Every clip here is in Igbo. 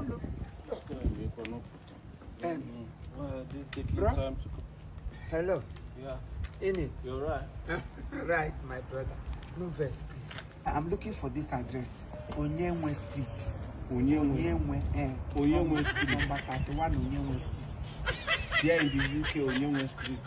No. Bro? Time to come. Hello. Yeah, In it. you're right. Right, my brother. No vex, please. I'm looking for this address. Onyenwe Street. Onyenwe. Onyenwe. Eh. Onyenwe Street. Number 31 Onyenwe Street. Here in the UK, Onyenwe Street.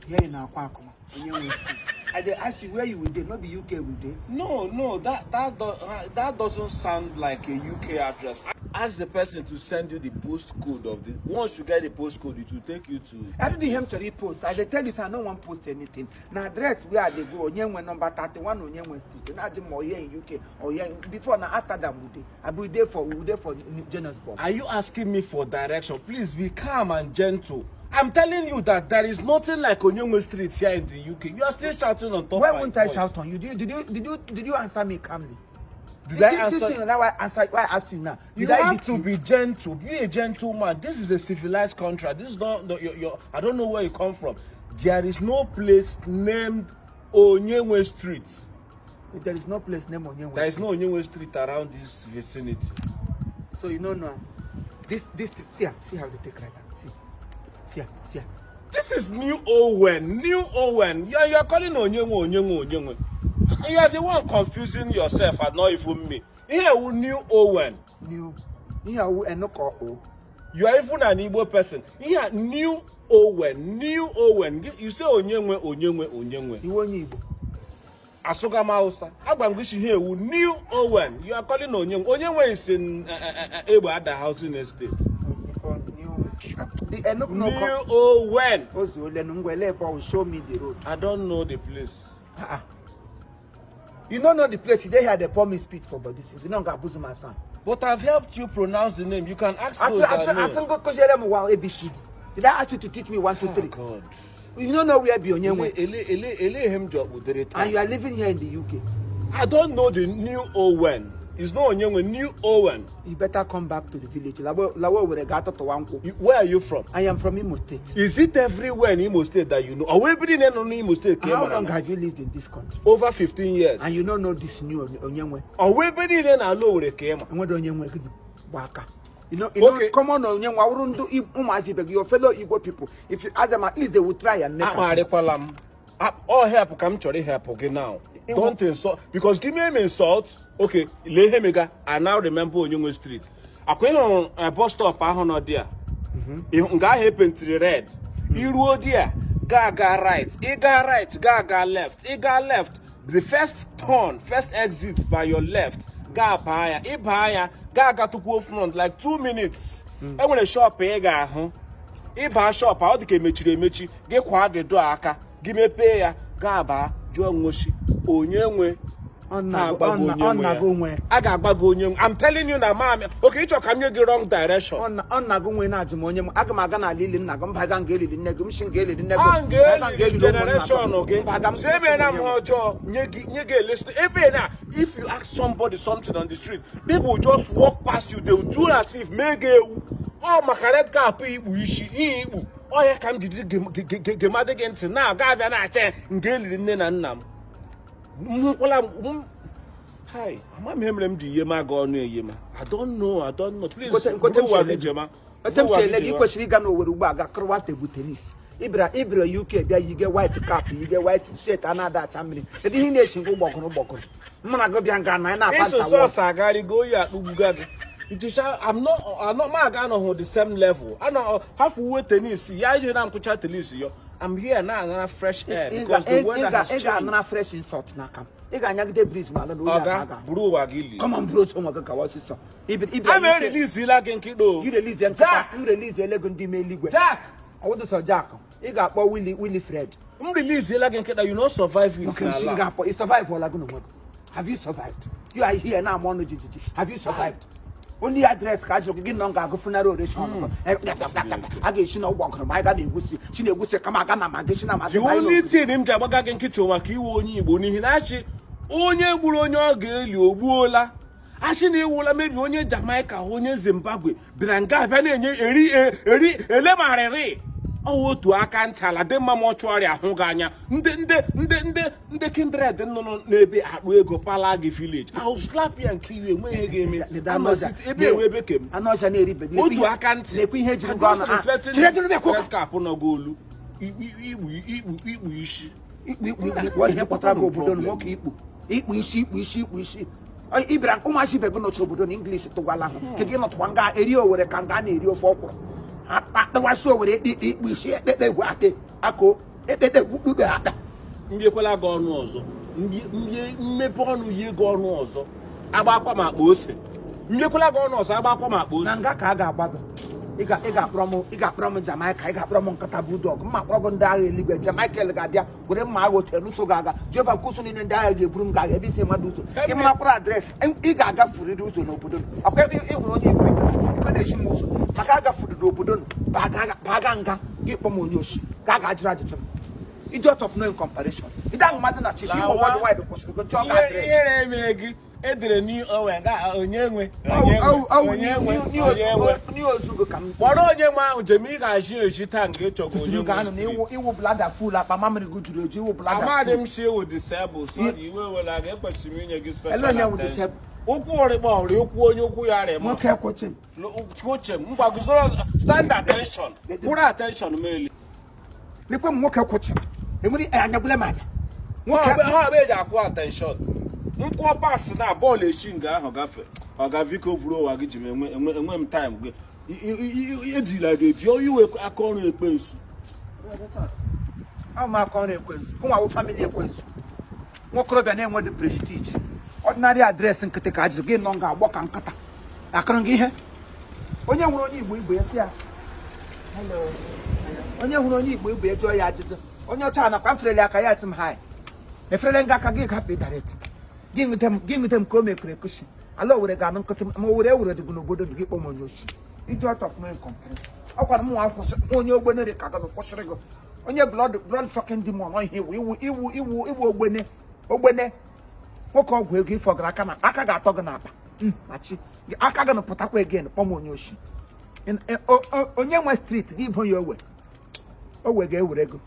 Here in Akwakuma. Onyenwe Street. I dey ask you where you will dey. No be UK we dey. No, that doesn't sound like a UK address. Ask the person to send you the postcode of the. Once you get the postcode, it will take you to. I didn't hear him post. I dey tell you, say I no wan post anything. Na address where I dey go, Onyenwe number 31 Onyenwe Street. Na Jim or here in UK or here in, before na Amsterdam we dey. I be dey for we dey for Johannesburg. Are you asking me for direction? Please be calm and gentle. I'm telling you that there is nothing like Onyenwe Street here in the UK. You are still shouting on top Why my won't I voice. shout on you? Did you answer me calmly? Did I This answer? thing now I answer why I ask you now. You Did I have beat to you? be gentle. Be a gentleman. This is a civilized country. This is not no, your, I don't know where you come from. There is no place named Onyenwe Street. There is no place named Onyenwe. There is no Onyenwe Street around this vicinity. So you no know am. This see am, see how they take right am. See. See am, see am. This is New Owen. New Owen. You are calling Onyenwe, Onyenwe, Onyenwe. You are the one confusing yourself and not even me. Here, New Owen. New. Ihe awu enoko o. You are even an Igbo person. Here, New Owen. New Owen. You say Onyenwe, Onyenwe, Onyenwe. Iwe onye Igbo. Asụga m Hausa. Agwa m gị shi here wu New Owen. You are calling Onyenwe. Onyenwe is in Egbe Ada Housing Estate. New. The enok no New come. Owen. Ozuole nu ngwele ebe o show me the road. I don't know the place. Ah ah. You no know the place. You dey here dey pour me spit for body since. You no ga abuzu my son. But I've helped you pronounce the name. You can ask Asu those that asu know. asu ngo kojere mu wa ABCD. Did I ask you to teach me one two Oh, three? God. You no know where be Onyenwe. Ele, ele, ele, ele him job with the And you are living here in the UK. I don't know the New Owen. It's not Onyenwe, New Owen. You better come back to the village. Lawo lawo were ga atọtọwa nkwụ. Where are you from? I am from Imo State. Is it everywhere in Imo State that you know? Or we been in Imo State? Came How long have you lived in this country? Over 15 years. And you no know this new Onyenwe. Or we been in Alo were came. Enwere Onyenwe gịnị gba aka. You know, common Onyenwe awụrụ ndị ụmụazị ibe gị, your fellow Igbo people. If you ask them, at least they will try and make attempt. Akparịkwala m. All help ka m chọrọ help gị now. Don't insult because give me an insult. Okay, lee ihe mega. I now remember Onyenwe Street. Akwa ịhụrụ bus stop ahụ nọ there. Ịhụ nga ahụ epentiri red. Iruo there, ga aga right. Ị ga right, ga aga left. Ị ga left. The first turn, first exit by your left. Ga baa ya. Ị baa ya, ga aga tukwuo front like 2 minutes. E nwere shop ị ga-ahụ. Ịba shop a ọ dị ka emechiri emechi, gị kwa the door aka gị mepee ya, gaa baa jụọ nwochi onye nwe. Ọ Ha agbago na- onye ọ nwe na-agụ ya. onwe. A ga-agba gị onye nwe. I'm telling you na maamị oke ịchọ ka m nye gị wrong direction. Ọ na-agụ nwe na-ajụ m onye m aga m aga n'ala ili nna gị mba ga nga elili nne gị m shi nga elili nne gị a mba ga ga-elili ụmụnna gị, generation gị mba ga m si ebe na m ha ọjọọ nye gị elesi ebe na if you ask somebody something on the street, people just walk past you. They will do as if mee gị ewu ọ maka red cap ikpu isi ihe ikpu ọ ya ka m jiri gemadị gị ntị na aga abịa na-acha ya nga eliri nne na nna m m hụkwala m. Hi, ama m ihe mere m ji yema gị ọnụ eyema. I don't know, I don't know. Please, Nkote m buru ụwa si ele gị gị. jema. Ote m Buru ụwa si gị ele gị jema. Kwesịrị ịga n'Owere ugbu a ga kụrụwa table tennis. Ịbịara UK bịa yige white cap, yige white shirt a na-ada acha mmiri. Kedu ihe ị na-eshi ngụ gbọgụrụ gbọgụrụ mụ na gị bịa nga na anyị na-apa Ịsụ nta? Sọsọ agarịgo oyi akpụgbuga gị. Itisha, I'm not, ma aga anọghị the same level. Anọ hafu uwe tennis ya ije na nkwụcha tennis yo. I'm here now another fresh air because the weather has Ị changed. ga-anara fresh insult n'aka m. Ị ga-anyagide breeze ma ala na oyi Ọga, aga. buru ụwa gị li. Come on, bro, onwe gị gawa ọsịsọ. Ịbịara A ma UK. ereleasila gị nkịta o. Gị release nkịta. Jack! M release elego ndị ime eluigwe. Jack! Ọwụdụ sọ Jack ị ga-akpọ Willy Willy Fred. M releasela gị nkịta, you no survive it Okay, si n'ala. ga-akpọ ị survive ọla gị n'onwe gị. Have you survived? You are here na ama ọnụ jijiji. Have you survived? Only address ka a jụrụ gị, gị nọ ga-agụ funeral oration. A ga-esi na ụgbọgụrụ ma anyị ga na-egwusi chi na-egwusi kama aga na ma gị si na ma gị The ma anyị only n'ogige. thing m ji agbaga gị nkịtị bụ maka iwe onye Igbo n'ihi na achị onye gburu onye ọ ga-eli o gbuola achị na iwula mebi onye Jamaica, onye Zimbabwe bịara nga abịa na-enye eri eri elemarịrị. Ọwụ otu aka ntị ala dị mma mortuary ahụ gị anya. Ndị ndị ndị ndị ndị kindred nọ n'ebe akpụ ego pala gị village. I will slap you and kill you. Enweghị ihe ga-eme. Ama ebe ewe ebe kem. Anụ ọcha na-eribe. Otu aka ntị. Lekwa ihe jiri I'm gị ọnụ. disrespecting Chere, chere, bịa, red cap nọ gị olu. Ikpu ikpu ikpu ikpu isi. Ikpu ikpu ikpu ikpu ihe kpatara gị obodo na nwoke ikpu ikpu isi ikpu isi ikpu isi. Ị bịara ụmụazị ibe gị nọchi obodo na English tụgwala ahụ nke gị nọtụkwa nga eri owere ka nga na-eri ofe ọkwụrụ akpawasị owere ekpe ikpe ikpu isi ekpekpe egwu aka ako ekpekpe egwu kpukpe aka. Mbiekwala gị ọnụ ọzọ. Mbie mmepe ọnụ yie gị ọnụ ọzọ. Agbakwa m akpa ose. Mbiekwala gị ọnụ ọzọ, agbakwa m akpa Na ose. nga ka a ga-agba gị. Ị ga-akpọrọ m Jamaica, ị ga-akpọrọ m nkata bulldog, mma akpọrọ gị ndị agha eluigwe. Jamaica ga-abịa were mma agha otu lụso gị agha. Jehova kwụsụ niile ndị agha ga-eburu m gị agha ebe isi mmadụ ụzọ. Ị mara akwụrụ address ị ga-agafurịrị ụzọ n'obodo ọkwa ebe ị hụrụ onye Igbo ibe ibe na-echi m ụzọ maka agafurịrị obodo baga nga gị kpọ m onye oshi ka a ga-ajụrụ ajụjụ m. Idiot of no comparison. Ide ahụ mmadụ na chief Igbo worldwide kwụsịrị gị jụọ gị address. Ihere eme gị edere n'onwe ga onye nwe onye nwe onye nwe onye nwe. N'ozugo ka m Kpọrọ onye nwe ahụ jem ị ga-achị echi taa nke ịchọgo onye tụtụrụ nwe ga-anọ na street. iwu bladder full akpa mamịrị gị juru eju iwu bladder Amadị full. m si ewu disable, sorry, iwe wela gị, ekwesịrị m inye gị Ele special onye wụ attention. disable? Ụkwụ ọrịkpa ọrị ụkwụ onye ụkwụ ya rịma. Nwoke ekwechi m. Uche m mgbagozoro stand attention kwụrụ attention m elu. Lekwe m nwoke ekwechi m enwere anyagbule m anya nwoke. Ha bụ eji akwụ attention nkwụọ pas na bọọlụ echi nga ahụ gafe ọga viko vuru ụwa gị ji m enwe enwe enwe m time gị ejila gị eji iwe aka ọrụ ekwensu. Ahụ m aka ọrụ ekwensu nwa wụ family ekwensu. Nwokorobịa na-enweghị prestige, ordinary address nkịtị ka ajụrụ gị nọ nga agbọ ka nkata akụrụ gị ihe. Onye hụrụ onye Igbo ibe ya sị ya hello. Onye hụrụ onye Igbo ibe ya jụọ ya ajụjụ. Onye ọcha nakwa mferele aka ya sị m hi eferele nga aka gị gapụ direct gị nwute m gị nwute m ka o mekere ekushi ala owere ga-anụ nkịtị ma owere ewere dịgụ n'obodo gị kpọ m onye oshi. Idiot of no comparison. Ọ gwara m nwa kwụsị onye ogbene dị ka gị kwụsịrị gị onye blood sucking demon ihe iwu iwu iwu iwu iwu ogbene ogbene nwoke ọgwụ ego ịfọgara aka na aka ga-atọ gị n'akpa machi aka gị pụtakwa again kpọm onye oshi. Onye nwe street gị ibo ya owe owe ga-ewere ego.